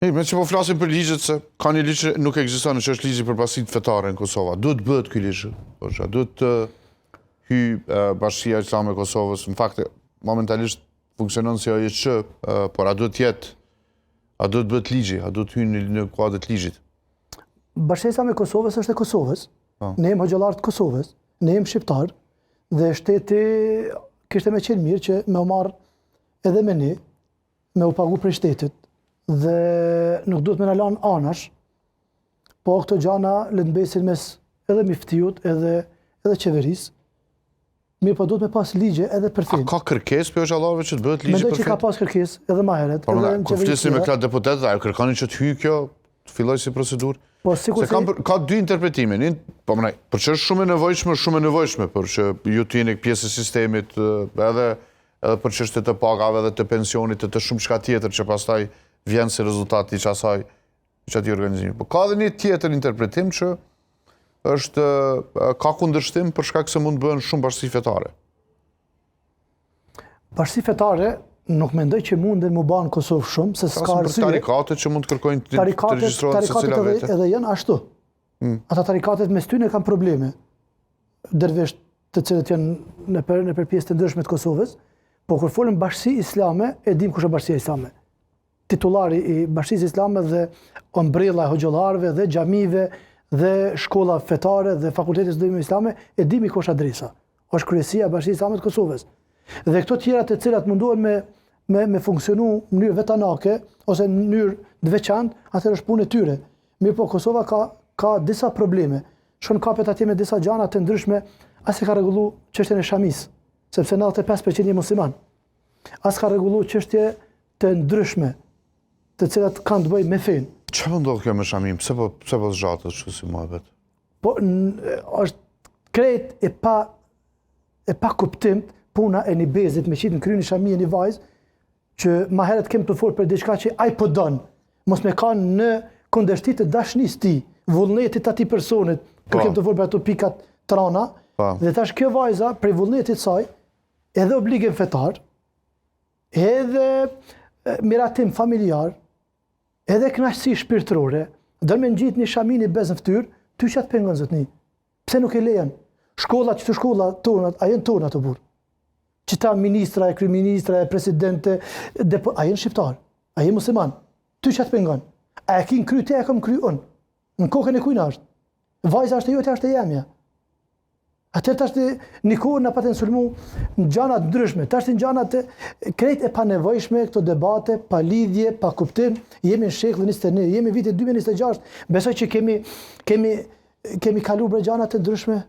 Mirë, meqë po flasim për ligjet se ka një ligj që nuk ekziston, që është ligji për bashkësitë fetare në Kosovë. Duhet të bëhet ky ligj? Po duhet të hyjë Bashkësia Islame e Kosovës. Në fakt, momentalisht funksionon si OJQ, por a duhet të jetë a duhet të bëhet ligji, a duhet të hyjë në kuadër të ligjit? Bashkësia Islame e Kosovës është e Kosovës. Po. Ne jemi hoxhallarë të Kosovës, ne jemi shqiptarë dhe shteti kishte me qenë mirë që me u marrë edhe me ne, me u pagu prej shtetit dhe nuk duhet me na lanë anash, po këto gjana le të mbesin mes edhe myftiut edhe, edhe qeverisë, mirëpo duhet me pas ligje edhe për fenë. A ka kërkesë prej hoxhallarëve që të bëhet ligje për fenë? Mendoj që ka pas kërkesë edhe ma herët. Po, edhe në qeveri. Kur flisni me këta deputetë, a ju kërkoni që të hyjë kjo, të fillojë si procedurë? Po, sikur se... Kam, ka dy interpretime, një, po më për që është shumë e nevojshme, shumë e nevojshme, për që ju të jeni pjesë e sistemit, edhe edhe për çështje të pagave dhe të pensionit e të shumë çka tjetër që pastaj vjen si rezultat i qasaj i qatij organizimi. Po ka edhe një tjetër interpretim që është ka kundërshtim për shkak se mund të bëhen shumë bashkësi fetare. Bashkësi fetare nuk mendoj që munden m'u ba në Kosovë shumë, se s'ka arsye. Tarikatet që mund të kërkojnë të regjistrohen secila vete. Tarikatet edhe janë ashtu. Mm. Ata tarikatet mes tyne kanë probleme. Dervisht të cilët janë nëpër, nëpër pjesë të ndryshme të Kosovës, po kur folim bashkësi islame, e dim kush është bashkësia islame. Titullari i bashkësisë islame dhe ombrella e hoxhallarëve dhe xhamive dhe shkolla fetare dhe fakultetit studimeve islame, e dimi kush është adresa. Është kryesia e bashkësisë islame të Kosovës. Dhe këto tjera të cilat mundohen me me me funksionu në mënyrë vetanake ose në mënyrë të veçantë, atëherë është punë e tyre. Mirëpo Kosova ka ka disa probleme. Shkon kapet atje me disa gjana të ndryshme, as e ka rregullu çështjen e shamisë, sepse 95% janë musliman. As ka rregullu çështje të ndryshme, të cilat kanë të bëjnë me fenë. Çfarë po ndodh kjo me shaminë? Pse po pse po zgjatet kështu si muhabet? Po është krejt e pa e pa kuptim puna e një bezit me qitë në krye një shami një vajzë që ma herët kem tu folë për diçka që ai po don, mos me kanë në kundërshti të dashnisë tij, vullnetit të atij personit, kur po. kem tu folë për ato pikat trana, po. dhe tash kjo vajza prej vullnetit saj, edhe obligim fetar, edhe miratim familjar, edhe kënaqësi shpirtërore, don me ngjit një shami një bez në fytyrë, ty ça të pengon zotni? Pse nuk e lejon? Shkollat qëto shkolla tonat, a janë tonat o burrë? Qëta ministra e kryeministra e presidente, depo, a janë shqiptar? A janë musliman? Ty ça të pengon? A e ki n'kry ti, a e kam n'kry unë? Në kokën e kujna është? Vajza është e jotja, është e jemja. Atëherë tash një kohë na patën sulmu në gjana të ndryshme, tash në gjana të krejt e panevojshme këto debate, pa lidhje, pa kuptim, jemi në shekullin 21, jemi vitit 2026, besoj që kemi kemi kemi kalu bre gjana të ndryshme.